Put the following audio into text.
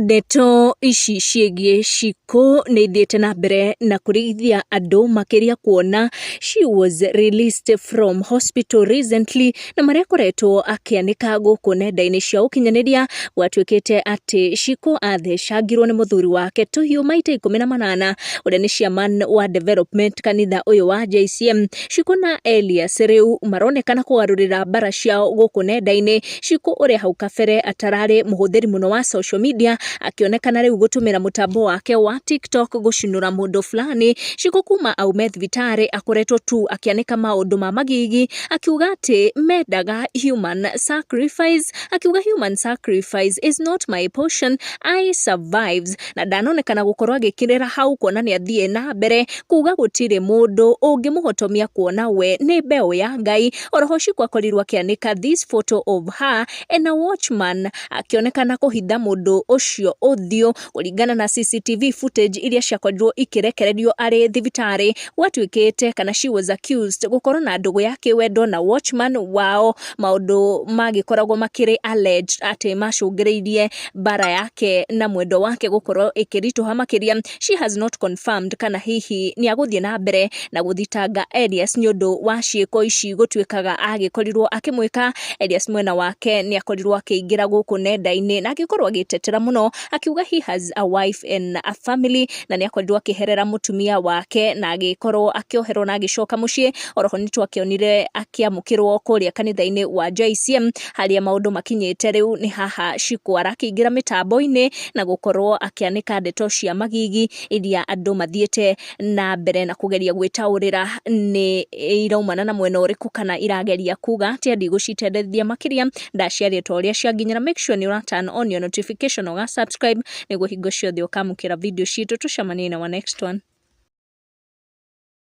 Ndeto ici ciĩgiĩ Shiko nĩ ithiĩte na mbere na kũrigithia andũ makĩria kuona she was released from hospital recently na marĩa akoretwo akĩanĩka gũkũ nenda-inĩ cia ũkinyanĩria. Gwatuĩkĩte atĩ Shiko athecangirwo nĩ mũthuri wake tũhiũ maita 18, ũrĩa nĩ chairman wa development kanitha ũyũ wa JCM. Shiko na Elias rĩu maronekana kũgarũrĩra mbara ciao gũkũ nenda-inĩ. Shiko ũrĩa hau kabere atararĩ mũhũthĩri mũno wa social media akĩonekana rĩu gũtũmĩra mũtambo wake wa TikTok gũcinũra mũndũ fulani. Shiko kuma aume thibitarĩ akoretwo tu akĩanĩka maũndũ ma magigi, akiuga atĩ mendaga human sacrifice, akiuga, "Human sacrifice is not my portion, I survives." Na ndanonekana gũkorwo agĩkĩrĩra hau, kuona nĩ athiĩ na mbere kuga gũtirĩ mũndũ ũngĩmũhotomia kuona we nĩ mbeũ ya Ngai. Oroho Shiko akorirwo akĩanĩka this photo of her and a watchman, akĩonekana kũhitha mũndũ ũcio ũthiũ. Kũringana na CCTV footage iria ciakorirwo ikĩrekererio arĩ thibitarĩ, gwatuĩkĩte kana she was accused gũkorwo na ndũgũ ya kĩwendo na watchman wao, maũndũ magĩkoragwo makĩrĩ alleged atĩ macũngĩrĩirie mbara yake na mwendo wake gũkorwo ĩkĩritũha makĩria. She has not confirmed kana hihi nĩ agũthiĩ na mbere na gũthitanga Elias nĩ ũndũ wa ciĩko ici gũtuĩkaga agĩkorirwo akĩmwĩka. Elias mwena wake nĩ akorirwo akĩingĩra gũkũ nenda-inĩ na agĩkorwo agĩtetera mũno, akiuga he has a wife and a family, na nĩ akorirwo akĩherera mũtumia wake na agĩkorwo akĩoherwo na agĩcoka mũciĩ. Oroho nĩ twakĩonire akĩamũkĩrwo kũrĩa kanitha-inĩ wa JCM. Harĩa maũndũ makinyĩte rĩu nĩ haha Shiko arakĩingĩra mĩtambo-inĩ na gũkorwo akĩanĩka ndeto cia magigi iria andũ mathiĩte na mbere na kũgeria gwĩtaũrĩra nĩ iraumana na mwena ũrĩkũ kana irageria kuga atĩa. Ndigũcitendethia makĩria, ndaciaria ta ũrĩa cianginyĩra. Make sure nĩ ũra turn on your notification, ũga subscribe nĩguo hingo ciothe ũkamũkĩra video citũ. Tũcemanie na wa next one.